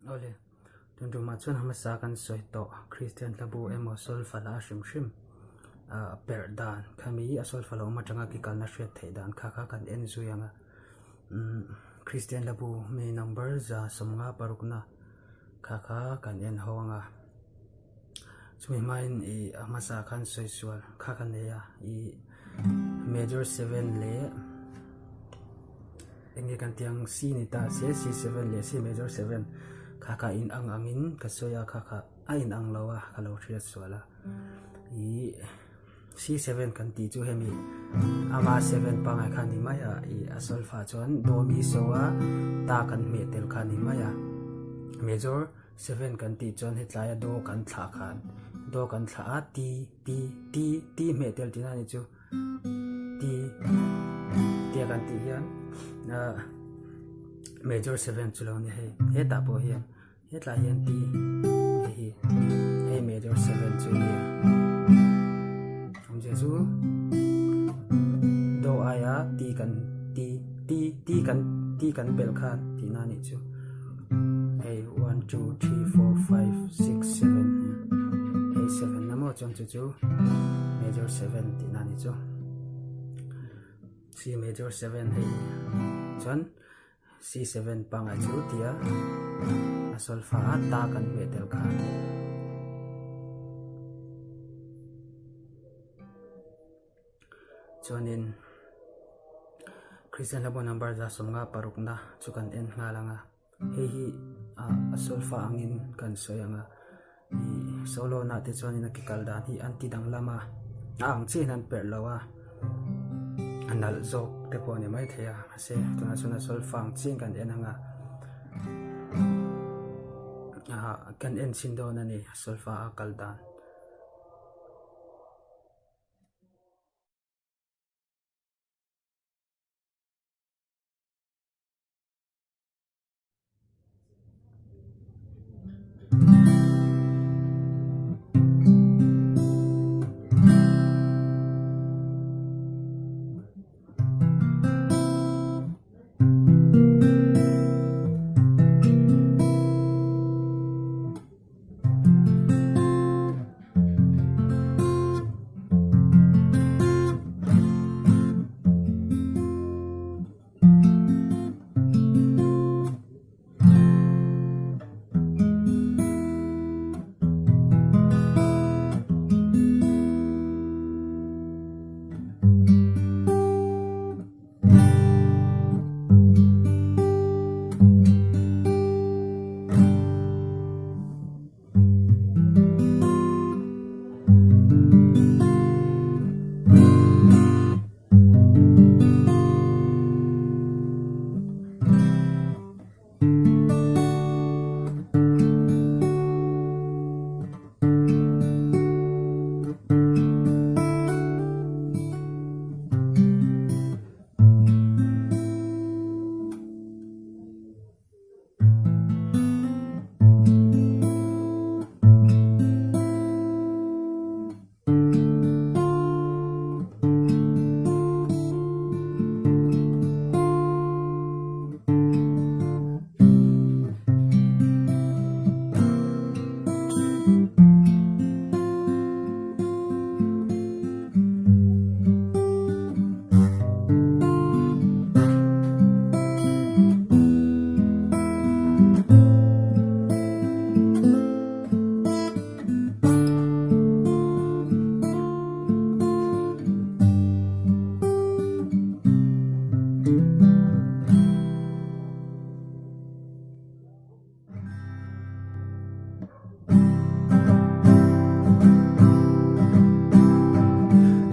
Awle, tun tumah chuan hmasa kan sawi tawh Kristian hlabu emaw solfa la hrim hrim perh dan khami a solfa lo awm atanga ki kalna hriat theih dan kha kha kan en zui ang a. Kristian hlabu mi number 156na kha kha kan en ho ang a. Chumi hmain i a hmasa khan sawi sual kha ka nei a i major 7 leh Enge kan tih ang C ni ta se C7 leh C major 7 kha kha in ang angin ka sawi a kha kha a in ang lo a ka lo hriat sual a ih C7 kan tih chu hemi ama 7 pangai kha ni mai a ih a solfa chuan do mi so a ta kan hmeh tel kha ni mai a major 7 kan tih chuan hetlai a do kan thlah khan do kan thlah a T T T T hmeh tel tihna a ni chu. Ti tia kan tih hian ah major 7 chu lo ni hei hetah pawh hian hetlai hian T hei hi hei major 7 chu nia awmzia chu do aia T kan T T T kan T kan belh khan tihna a nih chu. Hei 1 2 3 4 5 6 7 hei 7 na maw chuan chu chu major 7 tihna ni chu C major 7 hei chuan C7 pangai chu tia a solfa a ta kan hmeh tel kha Chuanin Kristian hlabu number 56 na chu kan en nghal ang a, hei hi a solfa angin kan sawi ang a, ih solo nah te chuanin a ki kal dan hi an ti danglam a, a ang chiahin an perh lo a, a nalh zawk te pawh a ni maithei a, mahse tunah chuan a solfa ang chiahin kan en ang a, kan en chhin dawn a ni a solfa a kal dan.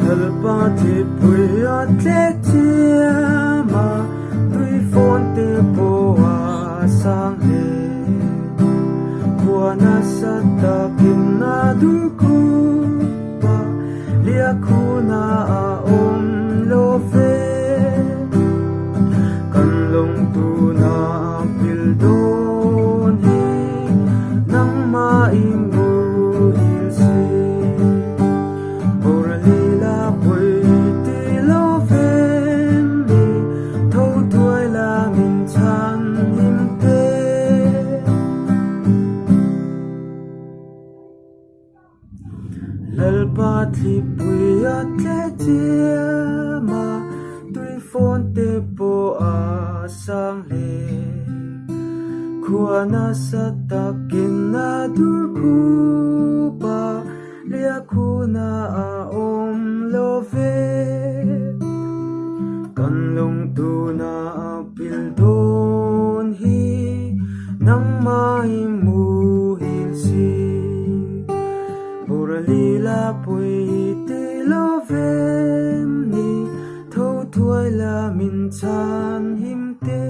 Lalpa thipui a tle chiam a, tui fawn te pawh a sang hle. Khua nasa takin a dur khup a, liakhuna a awm lo ve. Kan lawng tuna pil dawn hi nangmah i muhil si. Borali la pawi ti lo vem mi tho thuai la min chhan him te. Lalpa thlipui a tle chiam a, tui fawn te pawh a sang hle. Khua nasa takin a dur khup a, Liakhuna a awm lo ve. Kan lungtuna a pil dawn hi nangmah i muhil si. Burali la pui i ti lo vem ni, tho thuai la min chhan him te.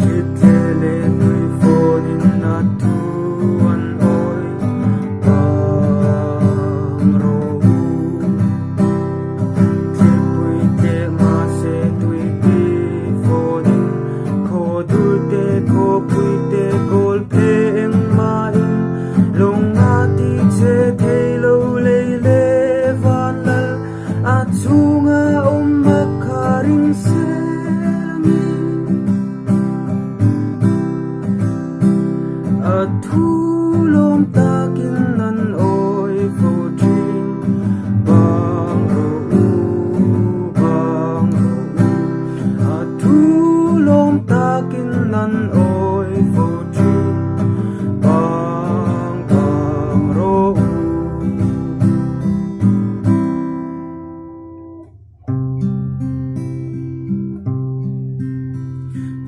Thithle leh tui fawnin a thu an awi bang rawh u. Thlipui tleh mahse tui ti fawnin khaw dur te khawpui te kawl phe engmahin lawng a ti che thei lo lei le van lal A chhunga awm a kha ring sel a mi. A thu lawm takin an awi fo thin. Bang rawh u, bang rawh u. A thu lawm takin an awi fo thin. Bang, bang rawh u.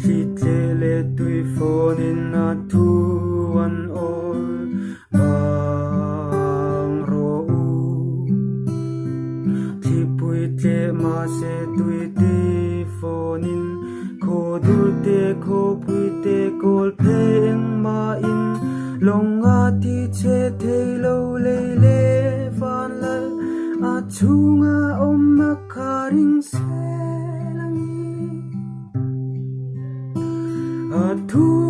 Thlitle leh tui fawnin a thu an awl bang rawh u. Thlipui tleh mahse tui ti fawnin khaw dur te khawpui te kawl phei engmahin lawng a ti che thei lo lei le van lal a chhunga awm a kha ring sel a ni. A thu.